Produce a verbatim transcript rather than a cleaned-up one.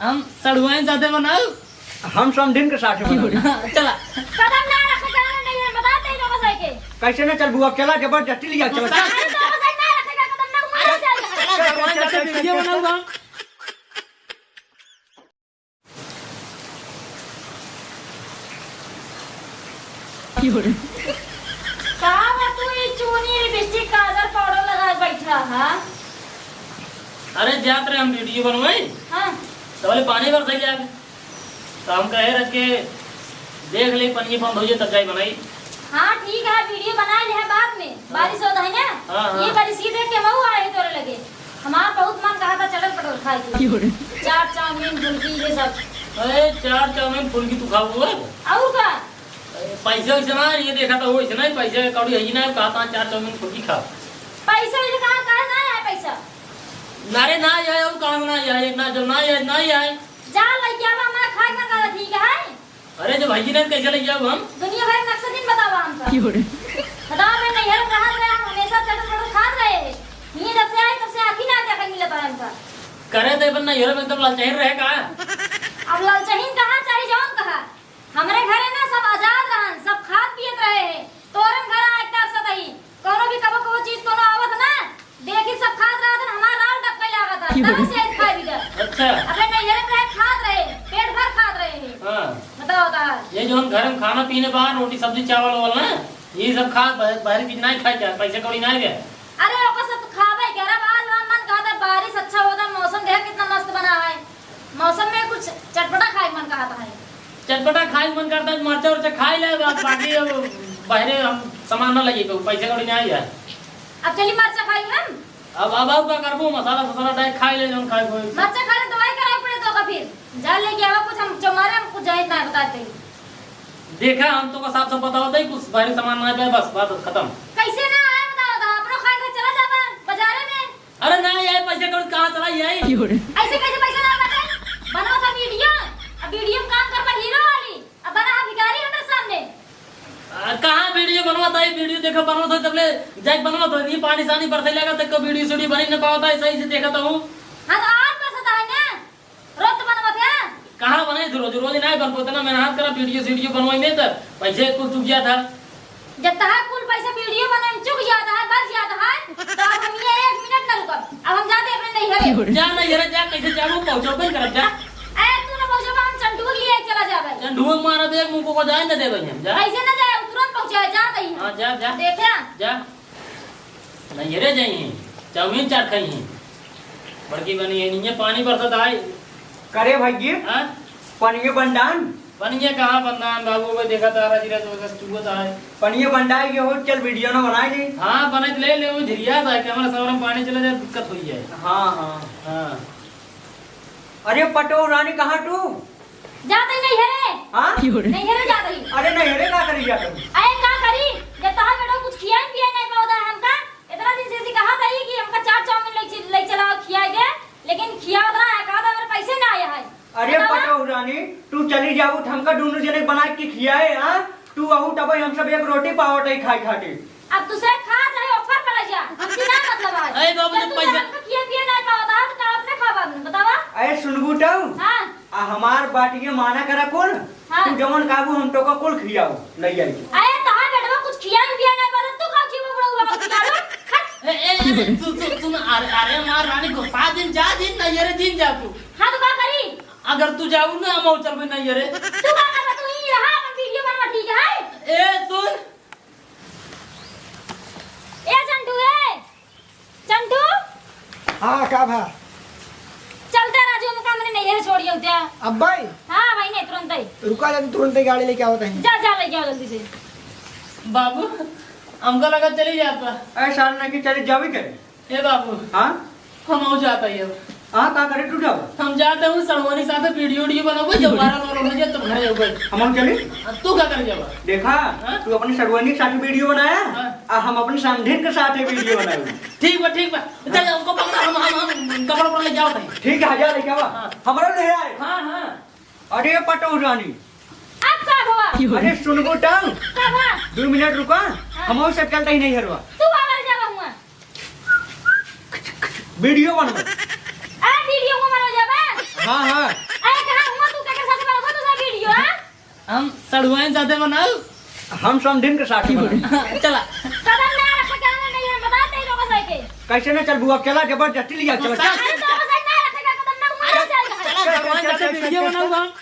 हम सड़ुआइन साथे बनाऊ। हम समधिन के साथे बनाऊ। हाँ, चला। कदम ना रखे, कदम नहीं है, बता दे तो बस है के। कैसे ना चलबू? अब चला, जबरदस्ती लिया, चला। अरे तो बस है, ना रखेगा कदम, ना हुआ, चल। चला, सड़ुआइन साथे वीडियो बनाऊ हम। का बा तू ई चूनी, लिपस्टिक, काजर, पाउडर लगा के बैठा हा? अरे जात रहे हम वीडियो बनवाई। हाँ। तो बोले पानी बरस जाए। तो हम कहे रहे के देख ले, पानी बंद हो जाए तब जाए बनाई। हाँ ठीक है, वीडियो बना ले है बाद में। बारिश होता है ना? हाँ, हाँ। ये बारिश ही देख के मऊ आए तोरे लगे। हमार बहुत मन कहा था चटक पटक खाए के। चाट, चाउमीन, फुल्की, ये सब। अरे, चाट, चाउमीन, फुल्की तू खाऊ है? और का? अरे, पैसे वैसे ना, ये देखा तो वैसे ना, पैसे कौड़ी है ही ना, कहा था चाट, चाउमीन, फुल्की खा। पैसा वैसे कहाँ, कहाँ ना है पैसा? ना रे, ना आए, और कहाँ ना आए, ना, जब ना आए, ना आए। जा, लइके आवा, हमारा खाए का कहा, ठीक है? अरे, जब भाई जी ने कैसे ले जाओ हम? दुनिया भर के नक्शा दिन बतावा हमका। क्यों रे? बतावा, मैं नैहर में रहत रहे, हम हमेशा चटक पटक खात रहे। ये जब से आए, तब से आँखी ना देखा मिलत है हमका। करे तो अपन नैहर में एकदम ललचहिन रहे का? अब ललचहिन कहा, चाहे जौन कहा, हमरे घरे ना सब आजाद रहन, सब खात पियत रहे हैं। तोरन घर आए का सतही, कोनो भी कबो कबो चीज कोनो आवत ना, देखी सब खात रहत हन, हमार राल टपके लागत है, की तब बोले? से खाए बिगड़। अच्छा। अबे नैहर में रहे, खात रहे, पेट भर खात रहे हैं। हाँ। बताओ तो। ये जो हम घर में खाना पीने बाहर रोटी सब्जी चावल वावल ना, ये सब खा, बाहर, बाहर चीज नहीं खाए क्या? पैसे कौड़ी नहीं गए। अरे ओकर सब खावे के, अरे बाल वाल मन कहता है, बारिश अच्छा होता है, मौसम देख कितना मस्त बना है। मौसम में कुछ चटपटा खाए के मन कहता है। चटपटा खाए के मन करता है, मरचा उरचा खाए ले, बा-, बाकी अब बाहरे हम सामान ना लइके कहूँ, पैसे कौड़ी नहीं है। अब चली मरचा खाई हम। अब, अब, अब का करबो, मसाला फसाला डाल खाए ले, जौन खाए कोई। मरचा खा ले, दवाई कराए पड़े तो का फिर। जा लेके आवा कुछ, हम चौमारे हम कुछ जाहिर ना बताते। देखा, हम तो का साफ साफ बतावत है, कुछ बाहरे सामान ना आए, बस बात खत्म। कैसे ना आए बताओ तो, अपनो खाए के चला जाबा बाजारे में। अरे ना, ये पैसे कौड़ी कहाँ चला, ये? ऐसे कैसे पैसा ना बचे? बनाओ था वीडियो, अब वीडियो में काम करबा हीरो वाली, अब बना है भिखारी हमरे सामने। आ, कहाँ वीडियो बनवा था? ये वीडियो देखो बनवा था, तब ले जाके बनवा था। ये पानी सानी बरसे लगा, तक को वीडियो सीडियो बनी न पावता है, सही से देखा तो हूँ। हाँ, तो आज बरसता है ना, रोज तो बनवा था। कहाँ बनाई थी रोज? रोज नहीं बन पाता ना, मेहनत करा, वीडियो सीडियो बनवाई में तो पैसे कुछ चुक गया था। जब तहार कुल पैसा वीडियो बनाए में चुक जाता है, बच जाता है, तो अब हम ये एक मिनट ना रुकब। अब हम जाते अपने नैहरे। जा नैहरे जा, कैसे जाबो, पहुँचो बन करब जा। ए, तू ना पहुँचबा, हम चंटुआ के लिए चला जाबे। चंटुआ मारा दे, मुँह को जाए न देबे हम, जा। कैसे ना जाए, तुरंत पहुँचा, जा दही। हाँ, जा, जा। देखे? जा। नैहरे जाई हैं, चाउमीन चाट खाई हैं। बड़की बनी है, नीचे पानी बरसत आए। करे भाई जी, हाँ? पनिये बंडान? पनिये कहाँ बंडान बाबू, वो देखा तारा जी रे, तो बस चुगत आए। पनिये बंडाए के हो, चल वीडियो ना बनाए जी। हाँ, बनत ले, ले, वो झिरिया था, कैमरा सामने पानी चला जाए, दिक्कत हुई है। हाँ, हाँ। हाँ। अरे पटो रानी, कहाँ तू? जात ही नैहरे। हाँ? नैहरे जात ही। अरे नैहरे का करी जात हूँ? अरे का करी? जब तहार बेटवा कुछ खियाई पियाई नहीं पावत है हमका, इतना दिन से ऐसी कहा था कि हमका चाट चाउमीन ले चल-, ले चलाओ खियाई दे, लेकिन खियावत रहा है, कहा था मेरे पैसे ना आया है। अरे बतावा? पटो रानी, तू चली जाऊ तो हमका दोनों जने बना के खियाए, हाँ? तू आहू तबे हम सब एक रोटी पावत है खाए खातिर। अब दूसरे खा चाहे ऑफर पड़ जा, हमसे ना मतलब है। अरे बाबू, जब जब तू पैसा हमको खिया पिया ना पावत है, तो का अपने खावा में, बतावा? अरे सुनबू तो? हाँ। आ हमार बात ये माना करा कुल, हाँ। तू जवन काबू हम तो का कुल खियाओ, नहीं आई। अरे तहार बेटवा कुछ खिया पिया ना पावत, तू का खियाबो बड़ा हुआ खिया लो। हट। ए, ए, अरे, तू, तू, तू ना, अरे, अरे, हमार रानी गुस्सा दिन जा, दिन ना, ये रे दिन जा तू। हाँ, तो का करी? अगर तू जाऊ ना, हम चलबे नहीं, ये रे। तू का करबा, तू ही रहा, अपन वीडियो बनवा, ठीक है? ए, सुन। ए चंटू, ए! चंटू! हाँ, का भा? चलते राजू, हम काम नहीं है, छोड़ियो त्या। अब भाई? हाँ भाई, नहीं, तुरंत ही। रुका जा, तुरंत ही गाड़ी लेके आवत है। जा, जा, लेके आओ जल्दी से। बाबू, हमका लगा चली जात बा। ऐसा नहीं कि चली जावी के। ए बाबू, हाँ? हम आऊ जात ही अब। हाँ, का करे तू जाओ? हम जात हूँ, सड़वानी साथे वीडियो, वीडियो बनाबो, जब वायरल, वायरल हो जाए, तब घरे जाबो। हम, हम चली? आ, तू का करे जाबा? देखा, हाँ? तू अपने सड़वानी के साथ वीडियो बनाया, हाँ। आ हम अपने समधिन के साथ वीडियो बनाए। ठीक बा, ठीक बा। चल, उनको पकड़ा, हम, हम, हम कपड़ा, उपड़ा ले जाओ भाई। ठीक है, जा लेके आवा। हाँ। हमरा ले आए। हाँ, हाँ। अरे पटो रानी। अब का हुआ? अरे सुनबो तो। का हुआ? दो मिनट रुका, हाँ। हम और सब चलता ही नहीं हरवा। तू का करे जाबा हुआ? वीडियो बनबे। अरे वीडियो को मारो जाबे? हाँ, हाँ। हम सड़ुआइन साथे बनाऊ। हम समधिन के साथे बनाऊ। चला। कदम ना रखे के आना नहीं है, बता दे लोगों से के। कैसे ना चलबू? अब चला, जबरदस्ती लिया, चला, चल। अरे तो बस ना रखेगा कदम ना, वहाँ चल। चला, सड़ुआइन साथे वीडियो बनाऊ हम।